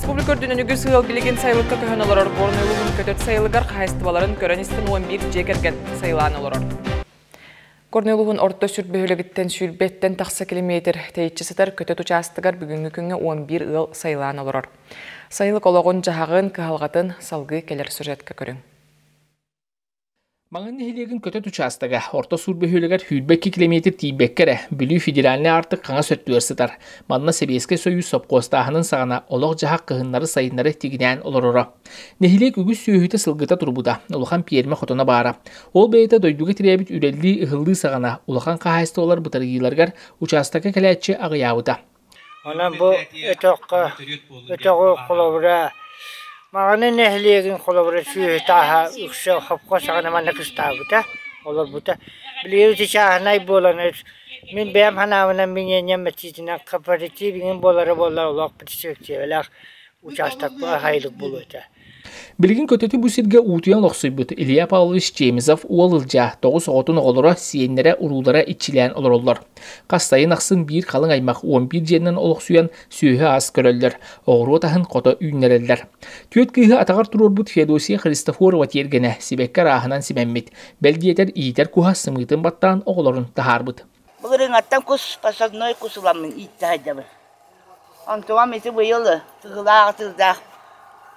Республика үрдүнэн үгүс ыал билигин сайылыкка көһөн олорор. Горнай улууһун көтөт сайылыгар хаһаайыстыбаларын көрөн-истэн 11 дьиэ кэргэн сайылаан олорор. Горнай улууһун орто сүр бөһүөлэгиттэн сүүрбэттэн тахса километр тэйиччи сытар көтөт учаастагар бүгүҥҥү күҥҥэ 11 ыал сайылаан олорор. Сайылык олоҕун-дьаһаҕын, кыһалҕатын салгыы кэлэр сюжетка көрүҥ. Маҥан нэһилиэгин көтөт учаастага Орто Суур бөһүөлэгэр 22 километр тиийбэккэ эрэ Бүлүү федеральнай аартык хаҥас өттүгэр сытар. Манна Сэбиэскэй Сойуус сопхуостааһынын саҕана олох-дьаһах кыһыннары-сайыннары тигинээн олороро. Нэһилиэк үгүс сүөһүтэ-сылгыта турбута, улахан пиэрмэ хотоно баара. Ол бэйэтэ дойдуга тирээбит үрэллии-ыһыллыы саҕана улахан хаһаайыстыбалар бытарыйыыларыгар учаастакка кэлээччи аҕыйаабыта. Онон бу өтөххө өтөҕү холобура Маҕаны нэһилиэгин холобура сүөһү тааһа үксэ хопхо саҕана манна кыстаабыта, олорбута. Билигин ити чааһынай буолан мин бэйэм санаабынан миниэнньэм этиитинэн кооператив иҥин буолара буоллар олох перспективалаах учаастакка сайылык буолуо этэ. Билигин көтөтү бу сиргэ уутуйан олохсуйбут Илья Павлович Чемезов уол Ылдьаа тоҕус оҕотун оҕолоро, сиэннэрэ, уруулара иччилээн олороллор. Хас сайын ахсын биир халыҥ аймах 11 дьиэнэн олохсуйан сүөһү-ас көрөллөр, оҕуруот аһын хото үүннэрэллэр. Түөрт кыыһы атаҕар туруорбут Феодосия Христофорова тиэргэнэ сибэкки арааһынан симэммит, бэл диэтэр иитэр куһа сымыытын баттаан оҕолорун таһаарбыт. Былырыыҥҥаттан кус, посадной кус ыламмын ииттэ сылдьабын. Онтугам ити быйыл тыһылаах-атыырдаах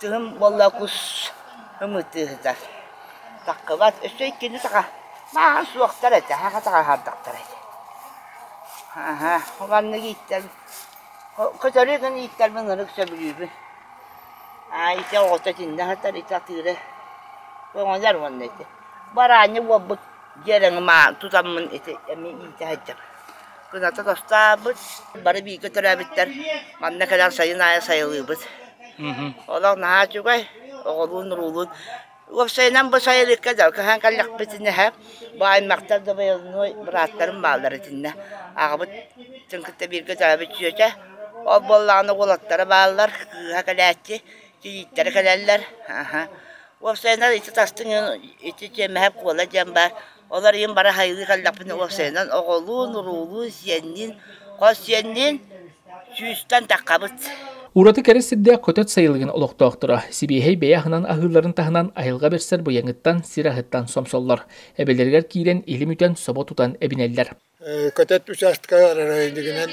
тыһым буолла кус ымыытыыһытар. Таххыбат, өссө иккини саха мааҕын суохтар этэ, саха таҕаһаардахтар этэ. Аһа, маннык ииттэр көтөрү гын ииттэрбин ынырык сөбүлүүбүн. Аа ити оҕото итиннэ сытар, ити атыыра көҥөнөр уонна ити. Бараанньа буолбут дьиэрэҥи тутаммын ити эмиэ иитэ сылдьабын. Кыната тостаабыт, бары бииргэ төрөөбүттэр манна кэлэн сайын аайы сайылыыбыт. Олох наһаа үчүгэй, оҕолуун-уруулуун. Уопсайынан бу сайылыкка дьалкыһан кэллэхпитинэ бу аймахтар да бойобуой бырааттарым бааллар итиннэ. Аҕабыт кытта бииргэ төрөөбүт чүөчэ. Ол буоллаҕына уолаттара бааллар, кыыһа кэлээччи, кийииттэрэ кэлэллэр. Уопсайынан ити тастыҥ ити Чиэмэһэп Куола диэн баар. Олор ийэм бары хайыы кэллэхпинэ уопсайынан оҕолуун, уруулуун, сиэнниин, хос сиэнниин сүүстэн таххабыт. Ураты кэрэ сирдээх Көтөт сайылыгын олохтоохторо сибиэһэй бэйэ аһынан аһыылларын таһынан айылҕа бэрсэр быйаҥыттан, сир аһыттан сомсоллор. Эбэлэригэр киирэн илим үтэн, собо тутан эбинэллэр. Көтөт учаастакка районигынан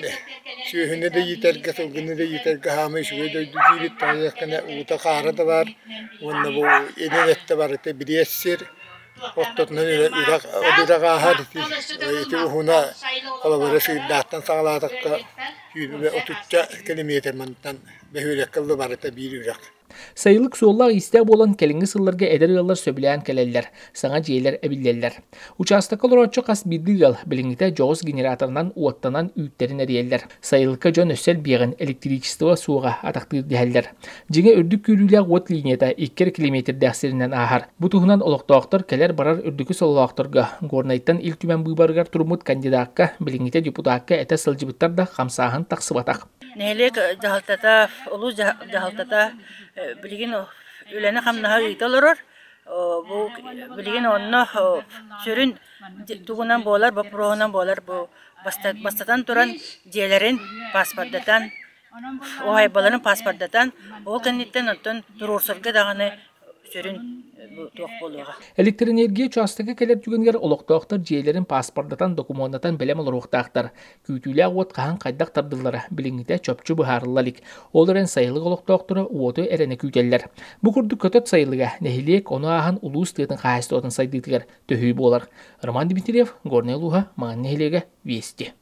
сүөһүнү да иитэргэ, сылгыны да иитэргэ хаамыы үчүгэй дойду диибит, тоҕо диэтэххинэ уута-хаара да баар уонна бу илин өттө барыта бириэс сир, ортотунан үрэх үрэх ааһар ити уһуна холобура Сыырдаахтан саҕалаатахха сүүрбэ отучча километр мантан бөһүөлэккэ ылла барыта биир үрэх. Сайылык суоллаах-иистээх буолан кэлиҥҥи сылларга эдэр ыаллар сөбүлээн кэлэллэр, саҥа дьиэлэр эбиллэллэр. Учаастакка олорооччу хас биирдии ыал билиҥҥитэ дьоҕус генераторынан уоттанан үүттэрин эрийэллэр. Сайылыкка дьон өссө элбиэҕин электричество суоҕа атахтыыр дэһэллэр. Дьиҥэ үрдүк күүрүүлээх уот линията 2 эрэ километрдээх сиринэн ааһар. Бу туһунан олохтоохтор кэлэр-барар үрдүкү сололоохторго Горнайтан Ил Түмэн быыбарыгар туруммут кандидакка, билиҥҥитэ депутакка этэ сылдьыбыттар да хамсааһын тахсыбатах. Нэһилиэк дьаһалтата, улуус дьаһалтата билигин үлэни-хамнаһы ыыта олорор. Бу билигин онно сүрүн тугунан буолар, боппуруоһунан буолар бу бастатан туран дьиэлэрин паспордатан, уһаайбаларын паспордатан, ол кэнниттэн оттон туруорсарга даҕаны сүрүн туох буолуоҕа. Электроэнергия учаастага кэлэр түгэнигэр олохтоохтор дьиэлэрин паспордатан, докумуоннатан бэлэм олоруохтаахтар. Күүтүүлээх уот хаһан хайдах тардыллара билиҥҥитэ чопчу быһаарылла илик. Ол эрэн сайылык олохтоохторо уоту эрэнэ күүтэллэр. Бу курдук көтөт сайылыга нэһилиэк ону ааһан улуус тыатын хаһаайыстыбатын сайдыытыгар төһүү буолар. Роман Дмитриев, Горнай улууһа, Маҥан нэһилиэгэ, Вести.